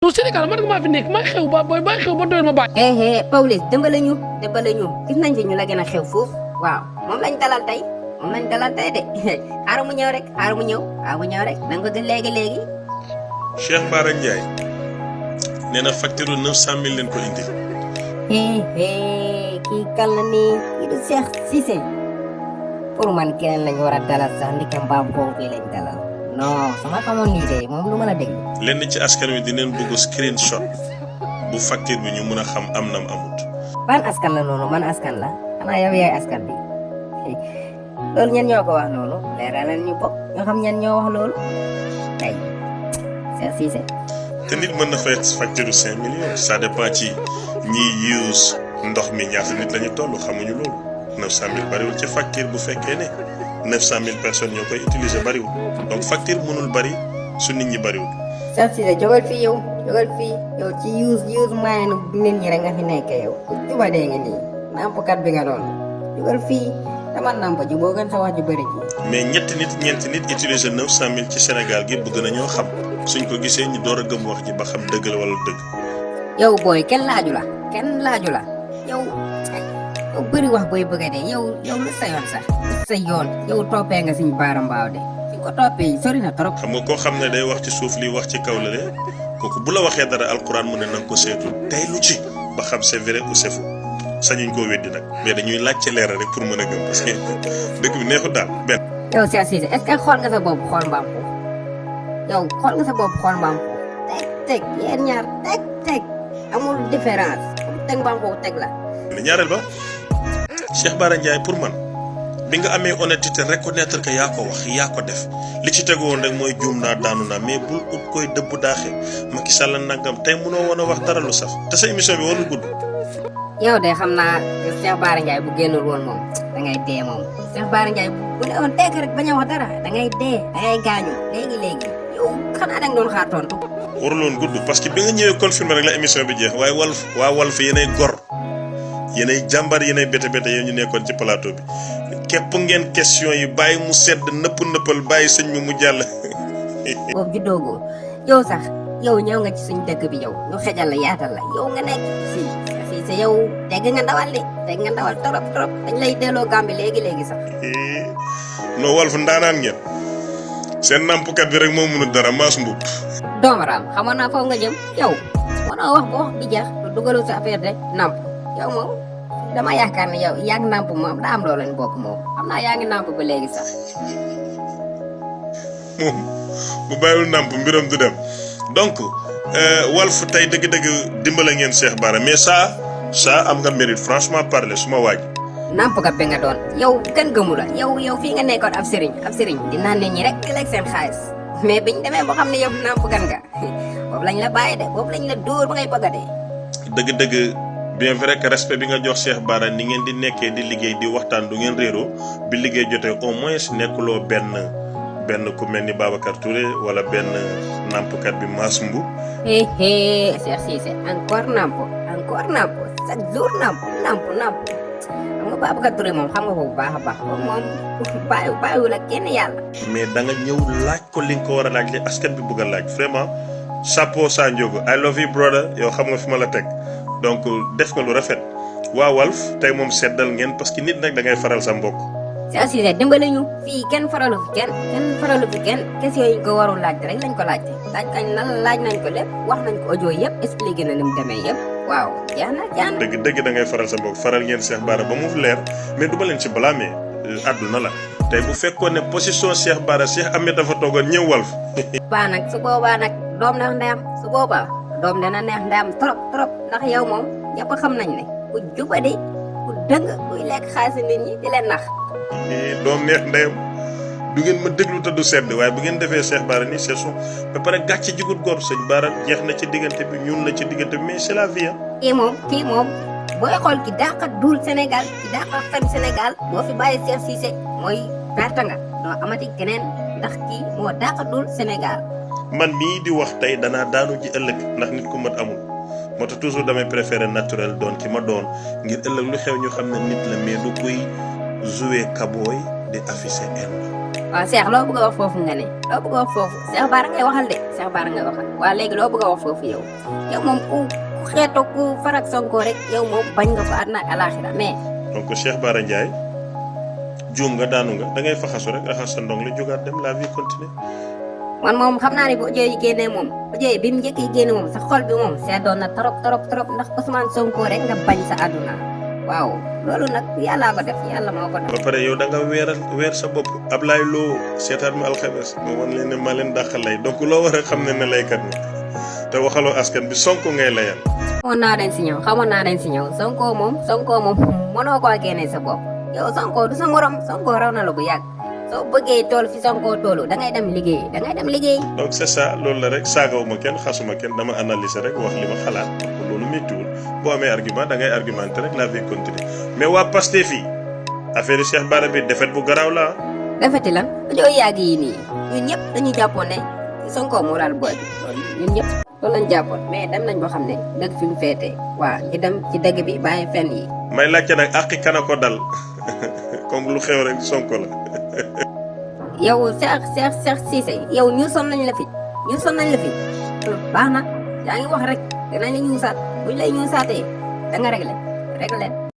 non Sénégal man nga maa fi nekk may xew ba doyal ma bàyyi. Pawlish dimbale ñu gis nañ fi ñu la gën a xew foofu waaw moom lañ dalal tey de xaaral mu ñëw rek na nga ko léegi. Cheikh Bara Ndiaye nee na facture 900 000 leen ko indi. kii kan la nii kii du Cheikh Cissé pour man keneen lañ war a dalal sax ndikam mbaam foofu fii lañ dalal non sama xamoon nii de moom lu mën a dégg. lenn ci askan wi dinañ bëgg screenshot bu facture bi ñu mën a xam am nam amut. ban askan la noonu man askan la xanaa yow yaay askan bi loolu ñan ñoo ko wax noonu leeralal ñu bokk ñoo xam ñan ñoo wax loolu ay Cheikh Cissé. te nit mën na fay facture 5 millions ça dépend ci ñiy use ndox mi ñaata nit lañu toll xamuñu loolu 900 000 bariwul ci facture bu fekkee ne 900 000 personnes ñoo koy utiliser bariwul donc facture mënul bari su nit ñi bariwul. Cheikh Cissé jógal fii yow ci use moyen nit ñi rek nga fi nekkee yow juba dee nga nii nampkat bi nga doon jógal fii dama namp ji boo gën sa wax ju bëri ji. mais ñeenti nit utiliser 900 000 ci Sénégal gi bëgg nañoo xam suñ ko gisee ñu door a gëm wax ji ba xam dëgg la wala dëgg. yow booy kenn laaju la yow bëri wax booy bëgg a dee yow lu sa yoon sax sa yoon yow toppee nga suñu baara mbaaw de fi ko toppee sori na trop. xam nga koo xam ne day wax ci suuf li wax ci kaw la de kooku bu la waxee dara alquran mu ne na nga ko seetu tey lu ci ba xam c'est vrai ou c'est faux sañuñ koo weddi nag mais dañuy laajte leeral rek pour mën a gëm parce que dëkk bi neexut daal benn. yow Cheikh Cissé est-ce que xool nga sa bopp xool mbaam foofu teg yéen ñaar teg amul différence teg mbaam foofu teg la. ñaareel ba Cheikh Bara Ndiaye pour man bi nga amee honnêteté reconnaître que yaa ko wax yaa ko def li ci tegu woon rek mooy juum naa daanu naa mais bul ut koy dëbb daaxe Macky Sall nangam tey mënoo woon a wax dara lu saf te sa émission bi warul gudd. yow de xam naa Cheikh Bara Ndiaye bu génnul woon moom da ngay dee moom Cheikh Bara Ndiaye bu ne woon tekk rek bañ a wax dara da ngay dee da ngay gaañu léegi yow xanaa da nga doon xaar tontu. warul woon gudd parce que bi nga ñëwee confirmer rek la émission bi jeex waaye Walf yéenay gor yéenay jàmbar yéenay bete yéen ñu nekkoon ci plateau bi képp ngeen question yi bàyyi mu sedd nëppal bàyyi sëñ bi mu jàll. boobu juddoogoo yow sax yow ñëw nga ci suñ dëkk bi yow ñu xejal la yaatal la yow nga nekk si yow dégg nga ndawal trop dañ lay delloo Gambie léegi sax. non Walf ndaanaan ngeen seen nampkat bi rek moo mënul dara maas mbub. doomaraam xamoon naa foofu nga jëm yow mënoo wax ba wax bi jeex lu dugalu sa affaire rek namp yow moom dama yaakaar ne yow yaa ngi namp moom daa am loolu lañ bokk moom xam naa yaa ngi namp ba léegi sax. moom bu bàyyiwul namp mbiram du dem donc Walf tey dëgg-dëgg dimbale ngeen Cheikh Bara mais ça am nga mérite franchement parler suma waaj. nampkat bi nga doon yow kenn gëmu la yow fii nga nekkoon ab sëriñ di naan nit ñi rek di lekk seen xaalis mais biñ demee boo xam ne yow nampkat nga boobu lañ la bàyyi de boobu lañ la dóor ba ngay bëgg a dee. dëgg-dëgg bien vrai que respect bi nga jox Cheikh Bara ni ngeen di nekkee di liggéey di waxtaan du ngeen réeroo bi liggéey jotee au moins nekkuloo benn ku mel ni Babacar Touré wala benn nampkat bi Mass Mboup. Cheikh Cissé encore namp chaque jour namp xam nga Babacar Touré moom xam nga ko bu baax a baax moom bàyyiwul ak kenn yàlla. mais da nga ñëw laaj ko li nga ko war a laaj li askan bi bëgg a laaj vraiment chapeau Sa Ndiogou I love you brother yow xam nga fi ma la teg donc def nga lu rafet waa Walf tey moom seddal ngeen parce que nit nag da ngay faral sa mbokk. Cheikh Cissé dimbale ñu fii kenn faralu fi kenn question yi ñu ko warul laaj rek lañ ko laajte laaj nañ ko lépp wax nañ ko audio yëpp expliqué na ni mu demee yëpp waaw jaana dëgg da ngay faral sa mbokk faral ngeen Cheikh Bara ba mu leer mais du ma leen ci blâmer àdduna la tey bu fekkoon ne position Cheikh Bara Cheikh Ahmed dafa toogoon ñëw Walf. su boobaa nag doom neex ndeyam su boobaa doom dana neex ndeyam trop ndax yow moom ñëpp xam nañ ne ku jubadi ku dëng kuy lekk xaalis nit ñi di leen nax. doom neex ndeyam du ngeen ma déglu te du sedd waaye bu ngeen defee Cheikh Bara nii c'est son ba pare gàcce jigut gor sëñ Bara jeex na ci diggante bi ñuul na ci diggante bi mais c'est la vie. kii moom booy xool ki dàqa duul Sénégal ki dàqa fen Sénégal boo fi bàyyi Cheikh Cissé mooy perte nga doo amati keneen ndax kii moo dàqa duul Sénégal. man mii di wax tey danaa daanu ji ëllëg ndax nit ku mat amul moo tax toujours damay préférer naturel doon ki ma doon ngir ëllëg lu xew ñu xam ne nit la mais du koy jouer kabooy di afficher haine. waaw Cheikh loo bëgg a wax foofu nga ne loo bëgg a wax foofu Cheikh Bara ngay waxal de Cheikh Bara ngay waxal waaw léegi loo bëgg a wax foofu yow moom ku xeeto ku farak Sonko rek yow moom bañ nga ko àdduna ak alaxira mais donc Cheikh Bara Ndiaye juum nga daanu nga da ngay faxasu rek raxas sa ndong li jógaat dem la vie continue. man moom xam naa ne bu audio yi génnee moom audio yi bi mu njëkk yi génne moom sa xol bi moom seddoon na trop ndax Ousmane Sonko rek nga bañ sa àdduna waaw loolu nag yàllaa ko def yàlla moo ko def. ba pare yow da nga weer sa bopp Ablaye Lo seetaan ma alxames ma wan leen ne maa leen dàqal lay donc loo war a xam ne laykat nga te waxaloo askan bi Sonko ngay layal. xamoon naa leen si ñëw Sonko moom mënoo koo génne sa bopp yow Sonko du sa morom Sonko raw na la bu yàgg soo bëggee tool fi Sonko toolu da ngay dem liggéey. donc c'est ça loolu la rek saagawuma kenn xasuma kenn dama analyser rek wax li ma xalaat donc loolu méttiwul boo amee argument da ngay argumenter rek la vie continue mais waa Pastef fii affaire Cheikh Bara bi defet bu garaaw la defeti lan audio yàgg yi nii ñun ñëpp dañuy jàppoon ne Sonko moo laal booy bi ñun ñëpp loolu lañ jàppoon mais dem nañ boo xam ne dëgg fi mu féetee waaw ñu dem ci dëgg bi bàyyi fen yi. may laajte nag àqi kana ko dal comme lu xew rek Sonko la. yow Cheikh Cissé yow ñu son nañ la fi baax na yaa ngi wax rek dinañ la ñuusaat buñ lay ñuusaatee da nga réglé